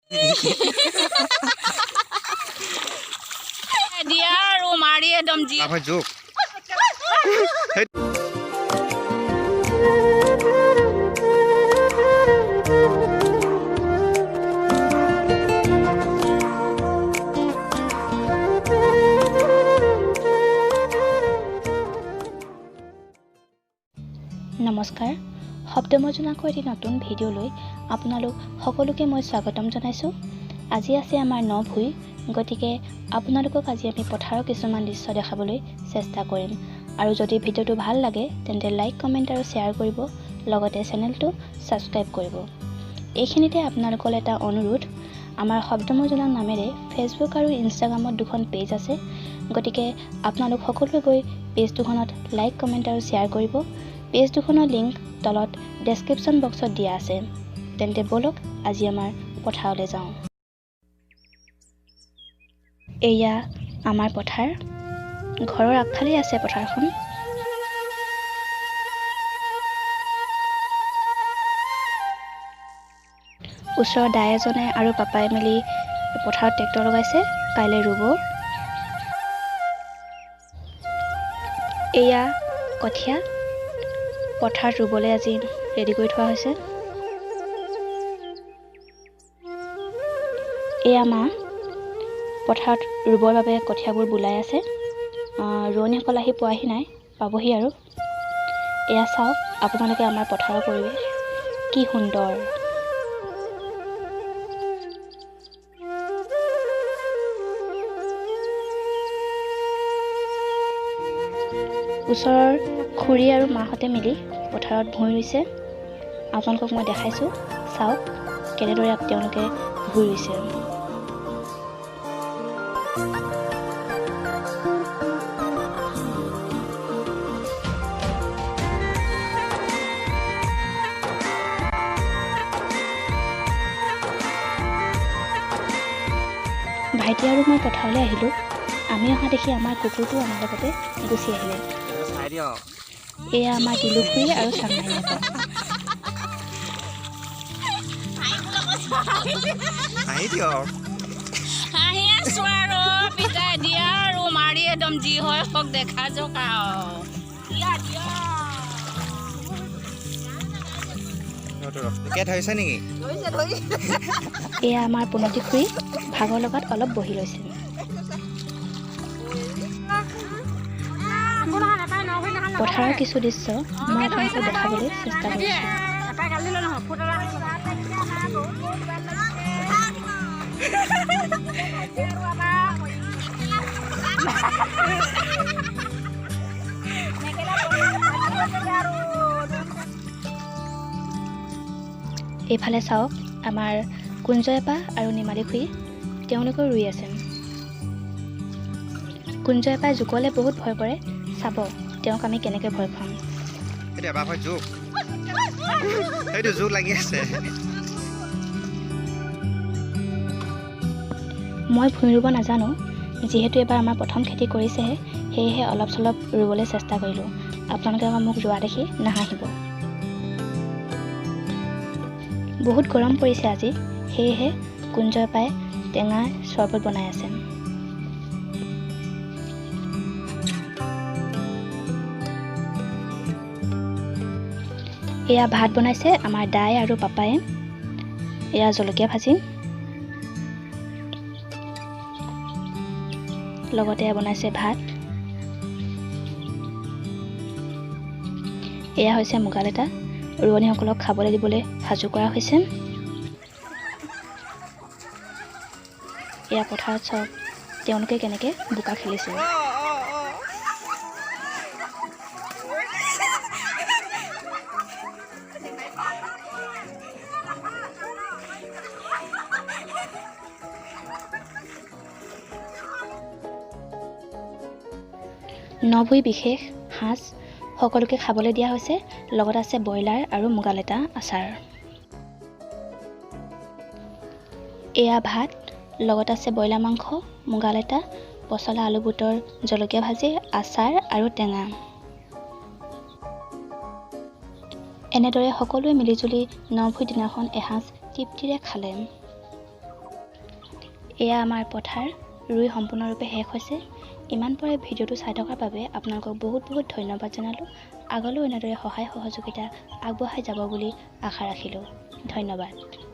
দিয়া আৰু মাৰি একদম যি আমাৰ জোক। নমস্কাৰ, শব্দমজনাকৈ এটি নতুন ভিডিঅ'লৈ আপোনালোক সকলোকে মই স্বাগতম জনাইছোঁ। আজি আছে আমাৰ ন-ভূঁই, গতিকে আপোনালোকক আজি আমি পথাৰৰ কিছুমান দৃশ্য দেখাবলৈ চেষ্টা কৰিম। আৰু যদি ভিডিঅ'টো ভাল লাগে তেন্তে লাইক, কমেণ্ট আৰু শ্বেয়াৰ কৰিব, লগতে চেনেলটো ছাবস্ক্ৰাইব কৰিব। এইখিনিতে আপোনালোকলৈ এটা অনুৰোধ, আমাৰ শব্দমজনাক নামেৰে ফেচবুক আৰু ইনষ্টাগ্ৰামত দুখন পেজ আছে, গতিকে আপোনালোক সকলোৱে গৈ পেজ দুখনত লাইক, কমেণ্ট আৰু শ্বেয়াৰ কৰিব। পেজ দুখনৰ লিংক তলত ডেছক্ৰিপশ্যন বক্সত দিয়া আছে। তেন্তে ব'লক আজি আমাৰ পথাৰলৈ যাওঁ। এয়া আমাৰ পথাৰ, ঘৰৰ আগফালেই আছে পথাৰখন। ওচৰৰ দাই এজনে আৰু পাপাই মিলি পথাৰত ট্ৰেক্টৰ লগাইছে, কাইলৈ ৰুব। এয়া কঠীয়া পথাৰত ৰুবলৈ আজি ৰেডি কৰি থোৱা হৈছে। এয়া মা পথাৰত ৰুবৰ বাবে কঠীয়াবোৰ বোলাই আছে। ৰোৱনীসকল আহি পোৱাহি নাই, পাবহি আৰু। এয়া চাওক আপোনালোকে আমাৰ পথাৰৰ পৰিৱেশ কি সুন্দৰ। ওচৰৰ খুৰী আৰু মাহঁতে মিলি পথাৰত ভূঁই ৰুইছে। আপোনালোকক মই দেখাইছোঁ, চাওক কেনেদৰে তেওঁলোকে ভূঁই ৰুইছে। ভাইটি আৰু মই পথাৰলৈ আহিলোঁ। আমি অহা দেখি আমাৰ কুকুৰটো আমাৰ লগতে গুচি আহিলে। এয়া আমাৰ তিলু খুৰী আৰু চাংমাই। হাঁহি আছো আৰু পিতাই দিয়া আৰু মাৰি একদম যি হয় হওক দেখা যাওক আৰু। ধৰিছে নেকি? এয়া আমাৰ পুনতি খুৰী ভাগৰ লগাত অলপ বহি লৈছে। পথাৰৰ কিছু দৃশ্য মই আপোনালোকক দেখাবলৈ চেষ্টা কৰিছোঁ। এইফালে চাওক আমাৰ কুঞ্জয়পা আৰু নিমালী খুৰী তেওঁলোকেও ৰুই আছে। কুঞ্জয়পাই জোকলে বহুত ভয় কৰে, চাব তেওঁক আমি কেনেকৈ ভয় খুৱাম। মই ভূঁই ৰুব নাজানো, যিহেতু এবাৰ আমাৰ প্ৰথম খেতি কৰিছেহে, সেয়েহে অলপ চলপ ৰুবলৈ চেষ্টা কৰিলোঁ। আপোনালোকে আকৌ মোক ৰোৱা দেখি নাহাঁহিব। বহুত গৰম পৰিছে আজি, সেয়েহে কুঞ্জয়পাই টেঙা চৰবত বনাই আছে। এয়া ভাত বনাইছে আমাৰ দাই আৰু পাপাই। এয়া জলকীয়া ভাজি, লগতে বনাইছে ভাত। এয়া হৈছে মুগালেটা, ৰোৱনীসকলক খাবলৈ দিবলৈ সাজু কৰা হৈছে। এয়া পথাৰত চাওক তেওঁলোকে কেনেকৈ বোকা খেলিছে। নভূঁই বিশেষ সাঁজ সকলোকে খাবলৈ দিয়া হৈছে, লগত আছে ব্ৰইলাৰ আৰু মুগালেটা আচাৰ। এয়া ভাত, লগত আছে ব্ৰইলাৰ মাংস, মুগালেটা, পচলা আলু বুটৰ জলকীয়া ভাজি, আচাৰ আৰু টেঙা। এনেদৰে সকলোৱে মিলিজুলি নভূঁই দিনাখন এসাঁজ তৃপ্তিৰে খালে। এয়া আমাৰ পথাৰ ৰুই সম্পূৰ্ণৰূপে শেষ হৈছে। ইমান পৰে ভিডিঅ'টো চাই থকাৰ বাবে আপোনালোকক বহুত বহুত ধন্যবাদ জনালোঁ। আগলৈও এনেদৰে সহায় সহযোগিতা আগবঢ়াই যাব বুলি আশা ৰাখিলোঁ। ধন্যবাদ।